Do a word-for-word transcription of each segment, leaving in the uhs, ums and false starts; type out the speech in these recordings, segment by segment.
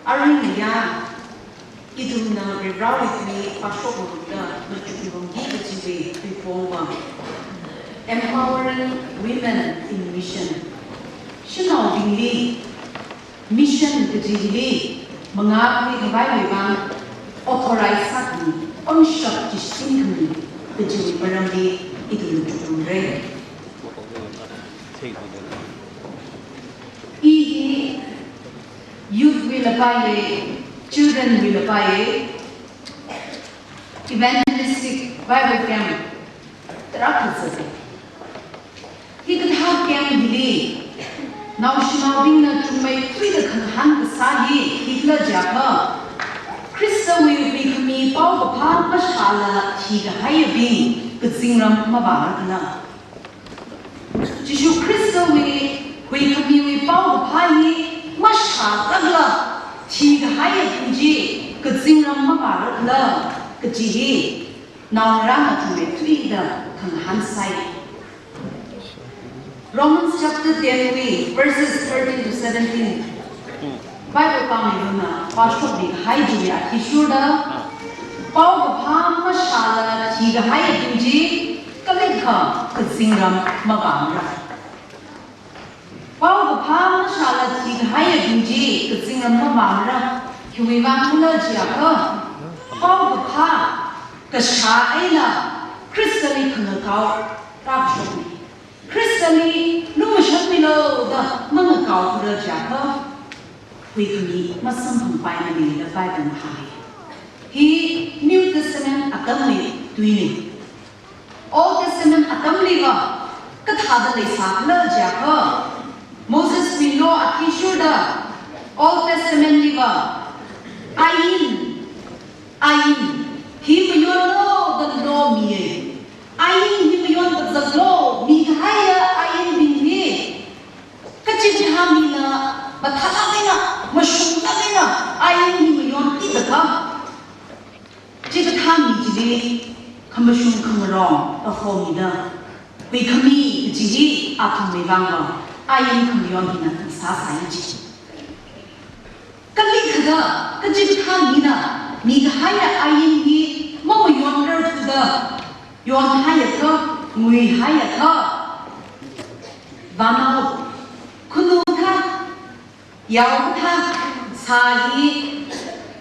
Aruiya, ithumna Varivarāwui tui pāshok ngarumda machukngarumki kajiwui tuipongva, Empowering Women in Mission. Shanaobingli mission kaji hili mangā khuikhavaiwui vang authorize sākhami, onshap chi singkhami kajiwui maramli ithum chukngarumra. I hi youth wuila pāya, children wuila pāya, evangelistic Bible camp tarākha zata. Hikathā camp hili naoshinaobingna chungmeithuida khangahān kasā hi khikhala jiakha, Khristawui huikhami paokaphā mashāla thikahaiyabing kazingram mavārakhala? Jishu Khristawui huikhamiwui paokaphā hi mashālākla thikahaiyabing chi kazingram mavārakhala kaji hi naongarāna chungmeithuida khangahān sai. Romans chapter ten wui verses thirteen to seventeen. Bible pāmiluna pāshokmikahai chiwui athishurda, paokaphā mashāla thikahaiyabing chi kalikha kazingram mavāmara. Paokaphā mashāla thikahaiyabing chi kazingram mavāmara. Khiwui vangkhala jiakha, paokaphā kashā eina Khristali khangakao rākashokna. Khristali lumashanmilu da mangakaokhala jiakha, huikhami masamphangpaimana da Bible na hānga. Hi New Testament atamwui tuina. Old Testament atamliva kathāda leisākhala jiakha, Moseswui law athishurda Old Testamentliva ain, ain hi mayonlu da law miya. Ain hi mayonda zatlu mikahaiya ainbing hi kachikathā mina mathālāk eina, mashunglāk eina ain hi mayon ithākha, chikathā mi chili khamashung khamarong kahomida, huikhami kaji hi athumwui vangva ain khamayon hina khangasā sāya ji. Kalikha da, kachikathā mina mikahaiya ain hi mamayonrarthuda yonhaiakha, nguihaiakha, vānao, khanukathā, yaokathā sā hi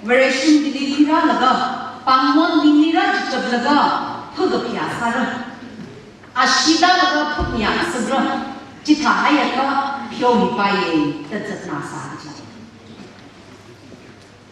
Vareshim hili khuirālaga, pāngmonbingli rāchichaplaga phakaphayā sāra. Ashee tālaga phakaphayā sāra. Chithāhaiakha pheomipaiya da zatna sā ji.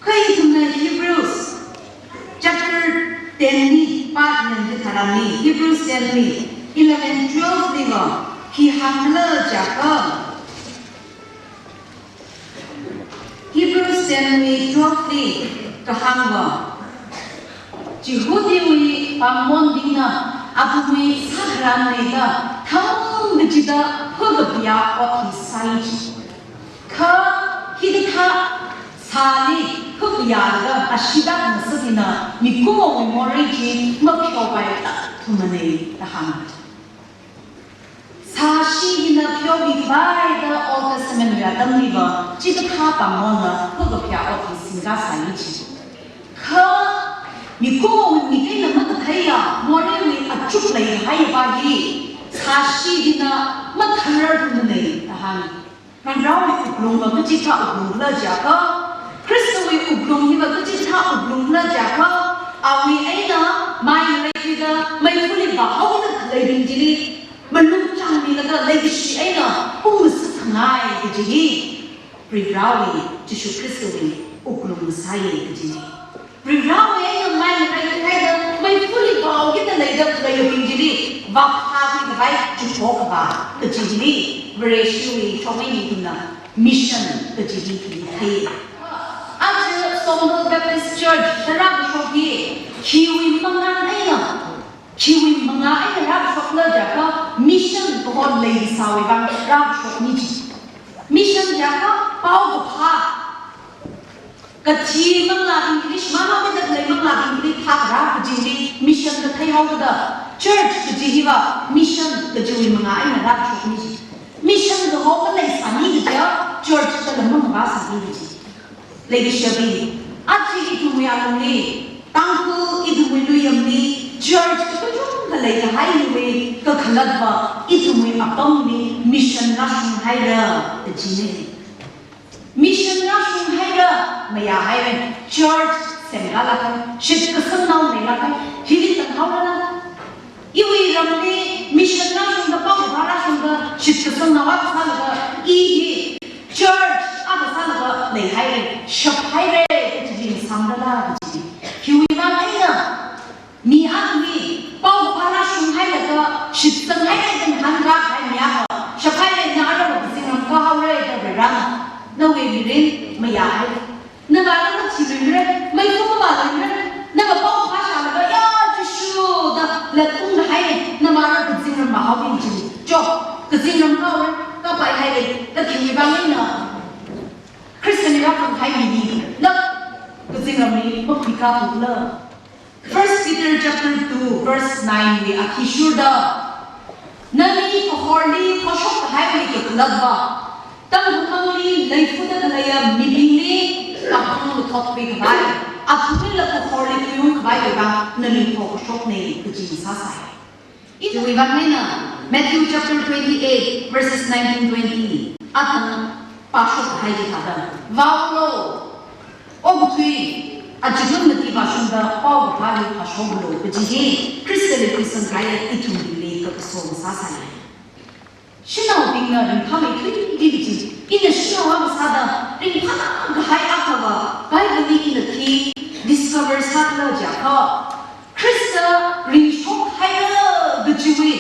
Kha ithumna Hebrews chapter ten li pākhanang chitharanli, Hebrews ten li, eleven, twelve liva khi hāngkhala jiakha, Hebrews ten wui twelve li kahāngva, Jihudiwui pāngmonbingna athumwui sākharan leida thangkachida phakaphayā ot hi sāi ji. Kha hikathā sāli phakaphayālaga ashee tāngasak hina mikumowui morei chi mapheopai tak thumana da hānga. Sāshee hina pheomikhavai da Old Testament wui atamliva chikathā pāngmonla phakaphayā ot hi singkasai ji. Kha mikumowui mik eina makatheiya moreiwui achuk leikahaiva hi sāshee hina mathanrarthumana da hānga. Varivarāwui wuklungva kachikathā wuklungkhala jiakha, Khristawui wuklung hiva kachikathā wuklungkhala jiakha, awui eina mai ngareikhuida meifali vāhaoda khaleibing chili malung changmilaga leikashi eina ungngasakkhangai kaji hi Varivarāwui, Jishu Khristawui wuklung sāya kaji hi. Varivarāwui eina mai ngareikhuida meifali vāhaokida leida khaleibing chili vāphākhuikhavai chithokhavā kaji hili Vareshiwui shokmei ithumna mission kaji hi khili thei. Aja Songbul Baptist Church da rākashok hi khiwui mangā eina, khiwui mangā eina rākashokla jiakha mission kahon leisāwui vang rākashokna ji. Mission jiakha paokaphā kathi manglābing chili, shimānhaomida khalei manglābing chili phākharā kajili mission kathei haokida, church kaji hiva mission kajiwui mangā eina rākashokna ji. Mission kaho maleisāni kajiya church kala mangavāsāni kaji. Leikashibing, aja ithumwui alungli, Tangkhul ithumwui luiyamli, church kachungkha leikahaiwui kakhalatva ithumwui apamli mission rāshunghaira kajina. Mission rāshunghaira, mayāhaira, church semkālāka, shitkasangnao leilāka, hili tanghaolala. Iwui ramli mission rāshungda, paokaphā rāshungda, shitkasangnao akha sālaga, i hi church akha sālaga leihaira, shaphaira kaji hi sāmlala kaji. Hiwui vang eina, mi akhali paokaphā rāshunghailaga, shitsanghaira da ngahānkahai mi akha, shaphaira, na aruiva kazingram kahaora da Varena, nawui mirin mayāhaira. Navā nana thiluimara, meiphung mavāluimara, nava paokaphā shālaga, ya, Jishu da latungkahai, navā ra kazingram mahaoki jina. Cho, kazingram kahaora, kapaihaira, da khiwui vang eina Christian li rākhanghai mi hi, na kazingramli makhuikā thukla. First Peter chapter two verse nine li athishurda, nali kahorli khoshok kahaiwui kakhalatva, Tangkhul mangli leifuda khaleiya mibingli, apong luthot khuikhavai, athumlila kahorli khuiung khavai leiva, nali khoshokna kaji sāsai. Chiwui vang eina, Matthew chapter twenty-eight, verses nineteen twenty, athang pāshok kahai chi thāda, vaolo, okathui, achikun mati vāshungda paokaphāli phāshoklo kaji hi, Khristali khuisangkahai ithumbingli kakaso sāsai. Shanaobingna ringphāmeithui kaji, ina shanao akha sāda ringphākahai akhava, Bible li ina khi discover sākhala jiakha, Khrista ringshokhaira kajiwui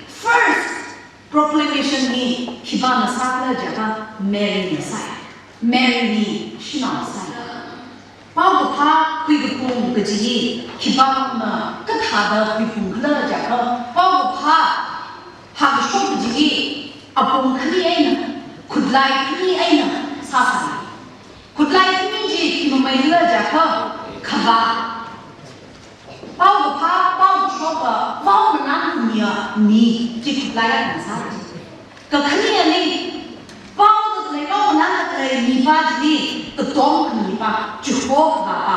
first proclamation hi khipāna sākhala jiakha Mary na sāi. Mary hi shanao sāi. Paokaphā khuikapung kaji hi khipāna kathāda khuipungkhala jiakha, paokaphā hāngkashok kaji hi apong khani eina, khutlai khani eina sāsai. Khutlai khani chi khimamei khala jiakha khavā. Paokaphā, paokashoka, vaomanānkhamiya mi chi khutlai eina sāsai. Kakhaneli, paoda khalei, vaomanānda khalei mipā chili katomkhami pa, Jehovahpa.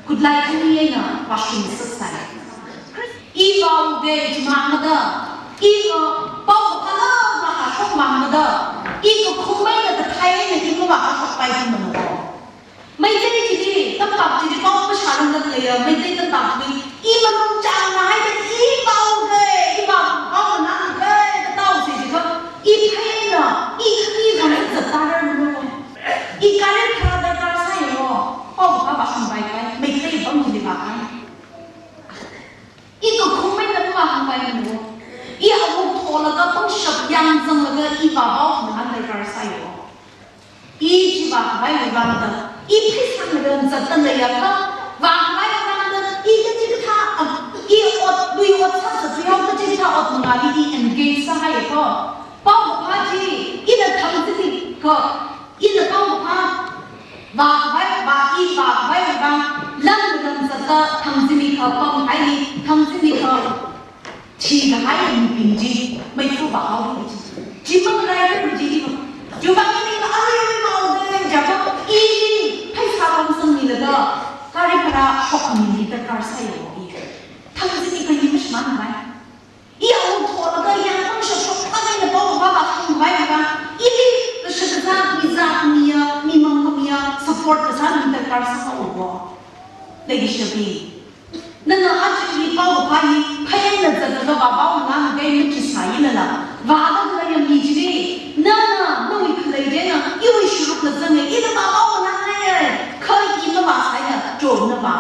Khutlai khani eina vāshungsaksai. I vaoga chimangmada, iva paokaphāla vāhāshokmangmada, i kakhummeina kathai eina i mavāhāshokpai thumano. Meitei chili, tampak chili pao mashārangda khaleiya, Meitei tampak chili, i malung chāngnahaida, i vaoga, i vā, vaomanānga da taose jiakha, i pheina, i khani vang zattararmano. I gari bhara darkar sāyo, paokaphā vāshungpai kahai, Meitei apam chili vākahai. I kakhummeina mavāhāngpaimano. I awuk tholaga pangshap yangzanglaga i vāvaomanān darkar sāyo. I chi vākhavaiwui vangda, i pheisanglaga zatda leiakha, vākhavaiwui vangda, i kachikathā, a, i ot, lui ot sāsā, tuihao kachikathā ot mangāli i engage sāhaiakha, paokaphā chi, ina thangzimikha, ina paokaphā vākhavai, vā, i vākhavaiwui vang, lam lam zatda thangzimikha pamhaili, thangzimikha thikahai mibing chi meiphung vāhaoki chi. Chi mangarai kaji chi. Chiwui vang eina aruiruiva de jiakha ili pheisā pamsangmilaga gari bhara shokkhami mi darkar sāyo i. Thangzimikha i mashimānmei. I awuk tholaga yang pangshap shokpa eina paokaphā vāshungpai kha, ili kashakazā, mizākhamiya, mimangkhamiya support kasā mi darkar sāhaowa. Leikashibing, nana aja i paokaphā hi pheina zatlaga vāvaomanāngai machisāyilala, vāda khaleiya mi chili, nana, nawui khalei china, iwui sharukla zanga, ina vāvaomanāngaiya, kha i mavāsāya, chona vā.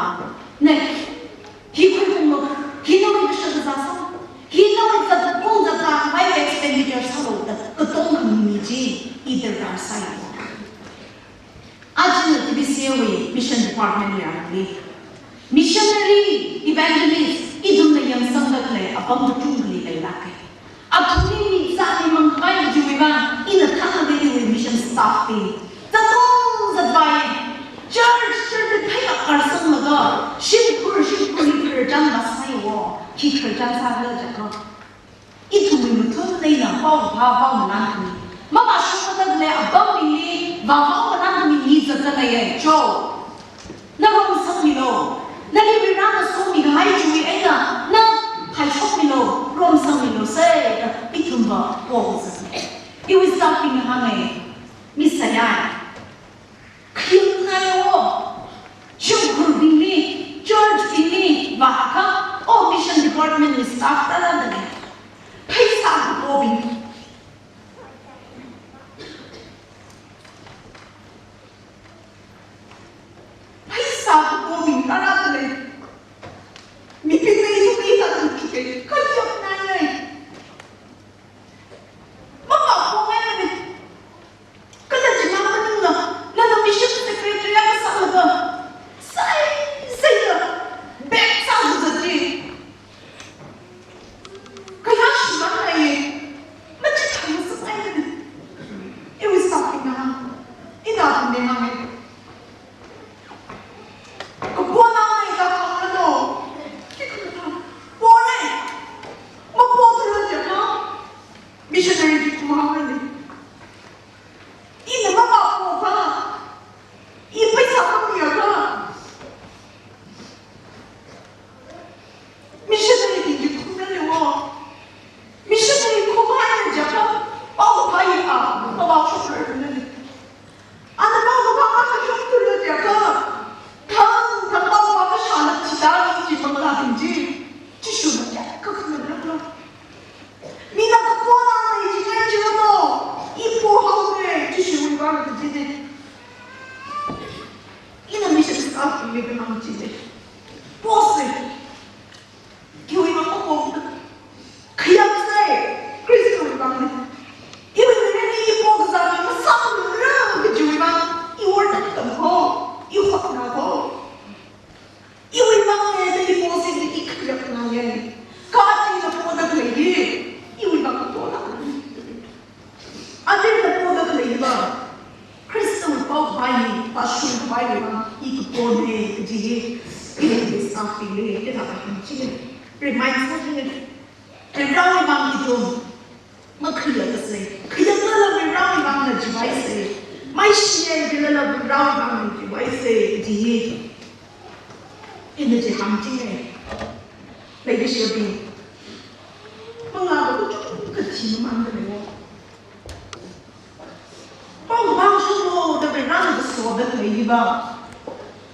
Ne, hi khuiphunglo, hi nawui kashakazā sālo, hi nawui zat, pung zatkhavai expenditure sālo da, katomkhami mi chi i darkar sāya. Aja TBCA wui mission department wui alungli, missionary, evangelist, ithumna yangsangda khalei apam kachungkhali leilāka. Athumli mizā mimangkhavai chiwui vang, ina thākda iwui mission staff bing zatung zatvai, church, church li phei akar sanglaga, shimkhur, shimkhurli khararchan vāsāyo, khi khararchan sākhala jiakha, ithumwui mathun eina paokaphā vaomanānkhami, mavāshungda khalei apambingli vāvaomanānkhami hi zatda leiya, Joe. Na romsangmilu. Nali Varivarana somikahai chiwui eina na phaichokmilu, romsangmilu sai da ithumva pokazat. Iwui staff bingna hānga, mi sāya. Khayang nai wo. Shimkhurbingli, church bingli vāakha, o mission department li staff rāra da lei. Pheisā kapobing. Pheisā kapobing rāra da lei. Mibingna ithumli hithāda thuke, khayang nai nai. Mapāpong ngai mane. Kala chimang maningla, nana mission secretary akha sālaga, sai, saila, bag sākazat chi. Kayāshi mang nai, machithāngasak ngai mane. Iwui staff bingna, ina ane hānga. Kapo nang nai da hāngranu. Pore. Mapothura jiakha, missionary chi khumahāngrane. Ina mapāpokha, i pheisā khamiakha, missionary bing chi khumrane wo. Missionary khumahai jiakha, paokaphā hi a, pāvāshokrarane. Ana paokaphā mashokthura jiakha, thang, thang paokaphā mashāla thida ni chi manglābing chi, Jishuna kayākha khangarānlo. Mina kapo nang nai jingai jiakha, i pohaowe, Jishuwui vang kajine. Ina mission staff bingli kahāng chine. Pose. Khiwui vang kapona? Khayang sai, Khristawui vangna. Iwui mirinli i pokazā masāmara kajiwui vang, i work tamkho, i hotnakho. Iwui vangna da i pose da i khayang ngai. Kachina poda khalei hi, iwui vang kapona. Aja ina poda khalei hiva, Khristawui paokaphā hi vāshungkhavaiwui vang i kapone kaji hi, ina sāpili, ina kahāng chine. Remind sāpili. Varivarawui vang ithum makhayang kasai. Khayanglala Varivarawui vangna chivaisai. Maishiya jilala Varivarawui vangna chivaisai kaji hi, ina chihāng chine. Leikashiyabing, manglā kachungkha thimamānda leiwo. Paokaphā shoklu da Varivarana kasoda khalei hiva,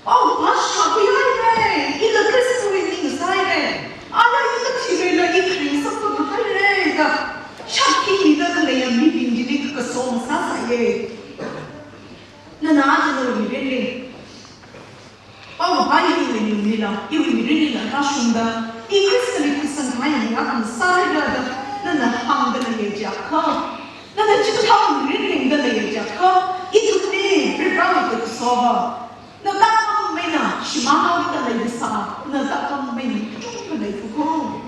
paokaphā shākhui haire, ila Khristawui ming sāhaire, ara i kathi leila i kharing sākhui haire da shākhuida khaleiya mibing chili kakaso masāsāye. Nana aja nawui mirinli, paokaphā hi iwui ninglila, iwui mirinlila rāshungda, i Khristali khuisangkahai mi akha sāhaira da nana hāngda leiya jiakha, nana chithā mirin ringda leiya jiakha, ithumli Varivarawui kakasova, na tākam eina shimānhaoda leikasā, na tākam eina chungda leikhuko.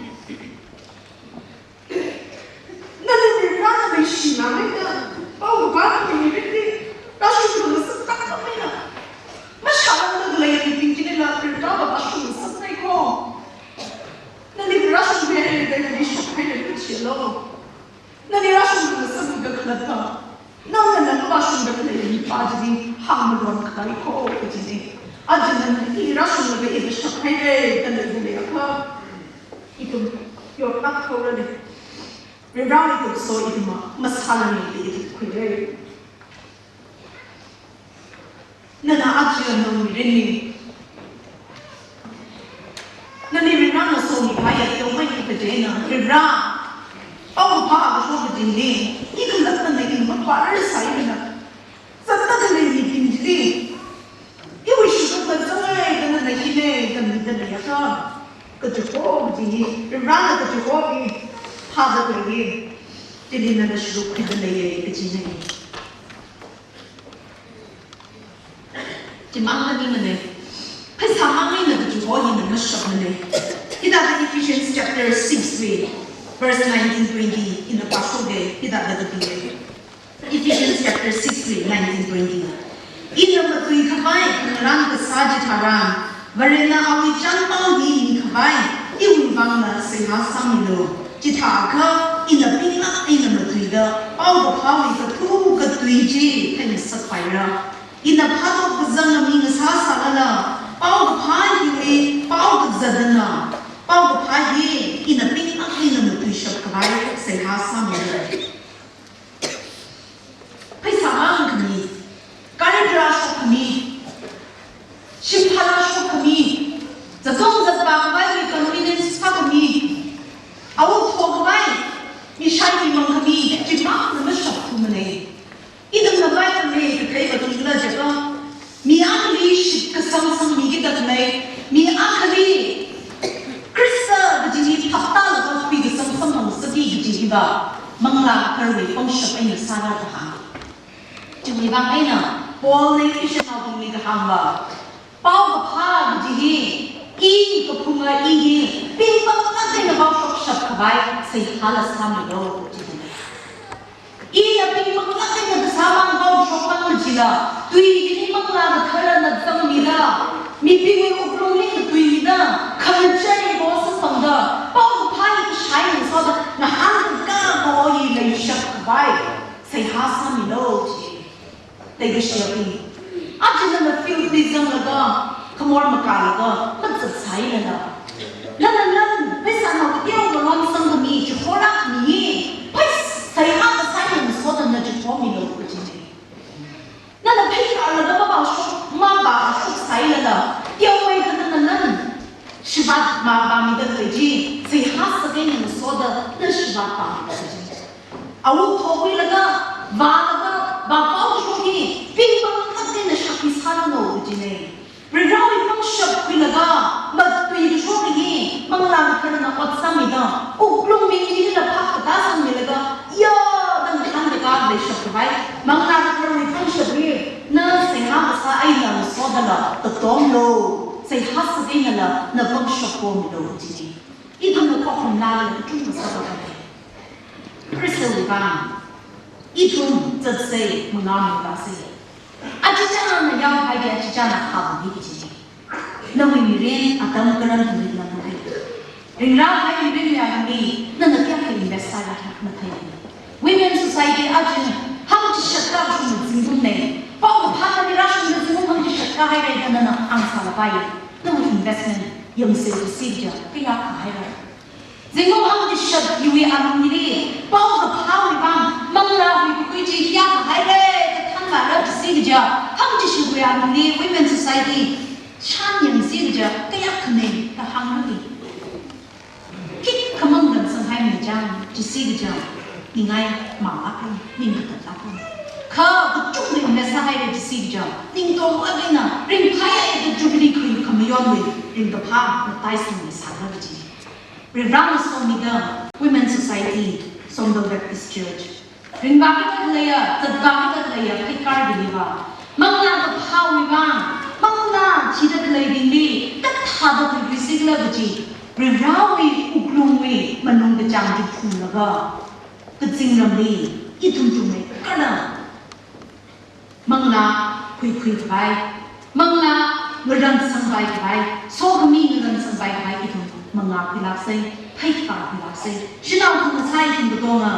Nali Varivarana leishimānhaida, paokaphā nawui mirinli rāshungda ngasaktak khamina, mashālāngda khalei mibing chinila Varivarava vāshung ngasakngaiko. Nali rāshunghaira da nali shokhaira kachilu. Nali rāshungda ngasakda khalatta, nana nana vāshungda khalei mipā chili hāngmalon kadaiko kajine. Aja nana i rāshunglaga i vāshokhaire da leida leiakha, ithum yornakhaorane. Varivarawui kaso ithum masālāne da ithum khuire. Nana aja nawui mirinli, nali Varivarana somikahai teomeikha chieina, Varivara, paokaphā kashok kachili, i khalattana i mapārar sāimana, zatda khalei mibing chili, iwui sharukna zangai da nana hine da mida leiakha, kachiho kaji hi, Varivarana kachiho hi phāda khalei hi, chili nana sharuk khuida leiye kajine. Chimang maningmane. Pheisāmang eina kachiho hina mashapmane. Hithāda Ephesians chapter six wui verse nineteen twenty ina pāshoke, hithāda kapiye. Ephesians chapter six wui nineteen twenty. Ina matuikhavai khangarān kasā chitharan, Varena awui chānpao hi mikhavai iwui vangna seihā sāmilu. Chithākha ina pinglāk eina matuida paokaphāwui kathu katui chi theingasakpaira. Ina phatok kazang mi ngasā sālala, paokaphā hili pao kazatna, paokaphā hi ina ping akha ina matuishap khavai seihā sāmilo. Pheisā mang khami, gari bhara shok khami, shimphāla shok khami, zatung zatpā khavai convenience sā khami, awuk tho khavai, mishai mimang khami, chimang na mashok thumanei. Ithumna Bible li katheiva khikhala jiakha, mi akhali shitkasang sangmi kida khalei, mi akhali Khrista kajili phaptālaga khuikasang samphang sāki kaji hiva, Manglā Katharawui pangshap eina sāra da hānga. Chiwui vang eina Paulna Ephesianaobingli kahāngva, paokaphā kaji hi, i kaphunga i hi, ping pangak eina vaoshokshap khavai seihāla sāmilo kaji hi. Ina ping pangak eina kasā mang vaoshok mang majila, tui chili Manglā Katharana zangmida, mibingwui wuklungli katuimida, khangachei bo sāsangda, paokaphā hi kashai ngasoda, ngahānkaka bo hi leishap khavai seihā sāmilo ji. Leikashiyabing, aja nana field li zanglaga, khamor makālaga, mazatsāilala, nana lan, pheisā nao kateokha ron sangkhami, chihorākhami hi, phei seihā kasā eina ngasoda na chihomilo kajinei. Nana phei rālaga mavāshok, mavāshok sāilala, teomeikha nana lan, shivat mavāmida khalei chi, seihā sāki eina ngasoda na shivat vāmida khalei chi. Awuk thokhuilaga, vālaga, vāvaoshok hi, ping pangak eina shakhui sāranu kajinei. Varivarawui pangshap khuilaga, matuikashok hi, Manglā Katharana ot sāmida, wuklung ming chila phap katā sangmilaga, ya, dang khan daka leishap khavai, Manglā Katharawui pangshap hi, na seihā kasā eina ngasodala, tatomlo, seihā sāki einala, na pangshap pomilo kajinei. Ithumna khokhamlala kachungkha sāda khalei. Khristawui vang, ithum zatsei, mangā mangāsei. Achichāna yaohai, achichāna khāvāmi kaji. Nawui mirin atam karam mirin na mathei. Ringrāhai mirin ya kami, nana kayākha invest sāya mathei. Women Society aja, hāngchishat kashung zingkumnei. Paokaphā nali rāshungda zingkum hāngchishat kahai rei da nana hāngsālapai. Nawui investment, yangse sija, kayākha haira. Zingkum hāngchishat hiwui alungli, paokaphāwui vang, Manglāwui kakhui chi kayākha haira, da thanlala jisi kaja, hāngchishatwui alungli, Women Society, shanyangsi kaja, kayākhanei, da hāngli. Khikha mang ransanghaimei chang, jisi kaja, ningai manglāklu, ning katatlāklu. Kha kachungkha invest sāhaira jisi kaja, ningtong akha eina, ringphāya da Jubilee khui khamayonwui, ringkaphā, mataisangmi sāra kaji. Varivarana somida Women Society, Somdal Baptist Church, ringvāki khaleiya, zatvāki khaleiya, kaikhar beliva, Manglā Kaphāwui vang, Manglā chida khaleibingli kathāda khuikhuisikhala kaji, Varivarawui wuklungwui malung kachāng chi phunglaga, kazingramli ithum chungmeikharna Manglā khuikhui khavai, Manglā ngaransangvai khavai, sokhami ngaransangvai khavai ithum mangā khuilāksei, pheikā khuilāksei. Shanao thang ngasai ithum katonga,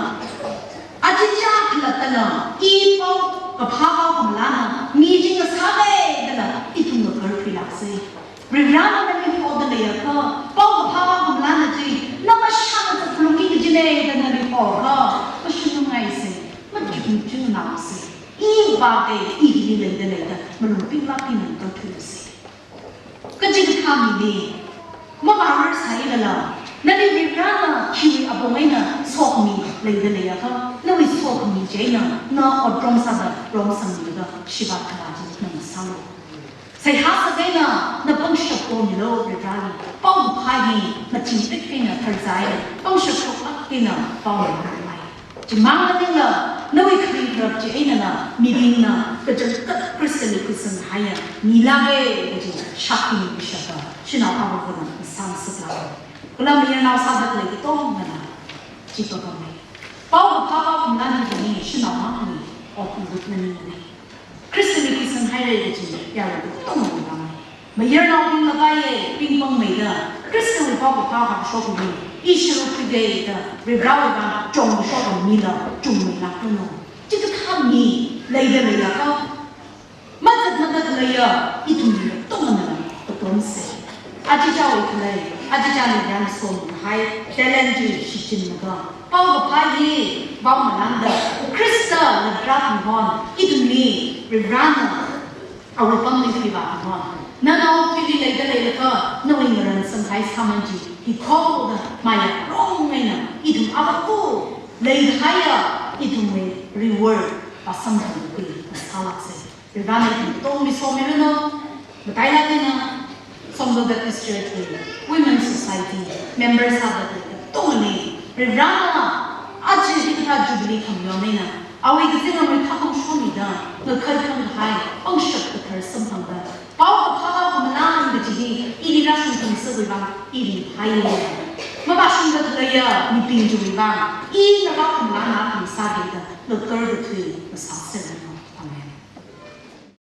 achichā khalattala, i paokaphā paokamalāna mi chi ngasāvai dala ithum ngakarkhuilāksei. Varivarana nali hoda leiakha, paokaphā paokamalāna chi, na mashāngasak phalungki kajinei da nali hoakha, mashungnungaisei, machukchungnaosei. I vākei, i hili leida leida, malung pinglāk eina ngakarthuisei. Kachikathā mili, mavārar sāilala, nali Varivarana khiwui apong eina sokhami leida leiakha, nawui sokhami chieina, na otrom sāda, romsangmilaga, shivat khalā chi na ngasālu. Seihā sāki eina, na pangshap pomilo Varivarali. Paokaphā hi, machingrik eina tharzai, pangshap shoklāk eina, paomamai. Chimang maningla, nawui kharingrap chi einala, mibingna, kachangkhat Khristali khuisanghaia, milāka kaji, shakkhami kashapa, shanao avāvana, masāmasaklāka. Kala mayarnao sāda khalei katongana, chi papamei. Paokaphā paokamalāna kajina, shanao mangli, oklup maningnei. Khristali khuisanghaira kaji, yarui katongana. Mayarnaobing lavai, pingpangmeida, Khristawui paokaphā hāngshokmi, i sharuk khuida, Varivarawui vang chongshok mila, chungmeilākranu. Chikathā mi, leida leiakha, Mazatmada khaleiya ithumli tongana katomsei. Achichāwui khalei, achichāli yangsom hai talent chi shichinlaga, paokaphā hi vaomalāngda, Khristana rāphanghon, ithumli Varivarana awui pamli khuivāphanghon. Nanaothuili leida leilakha, nawui ngaran samphai sāman chi, hi khoda mayarong eina, ithum avāku leida haiya, ithumwui reward vāsamphang khui masālāksei. Varivarana ithum katongli somiranu. Matailāk eina Somdal Baptist Church wui Women Society members sāda katongli, Varivarana aja hikathā Jubilee khamayonli eina, awui kazingram rui thakam shomida, ngakharkhang kahai pangshap kathar samphangda, paokaphā khamalāng kaji hi ili rāshung khangasakwui vang ili haiya. Mavāshungda khaleiya mibing chiwui vang ina vākhamalāng na khamasāda, ngakarkathui masāsei.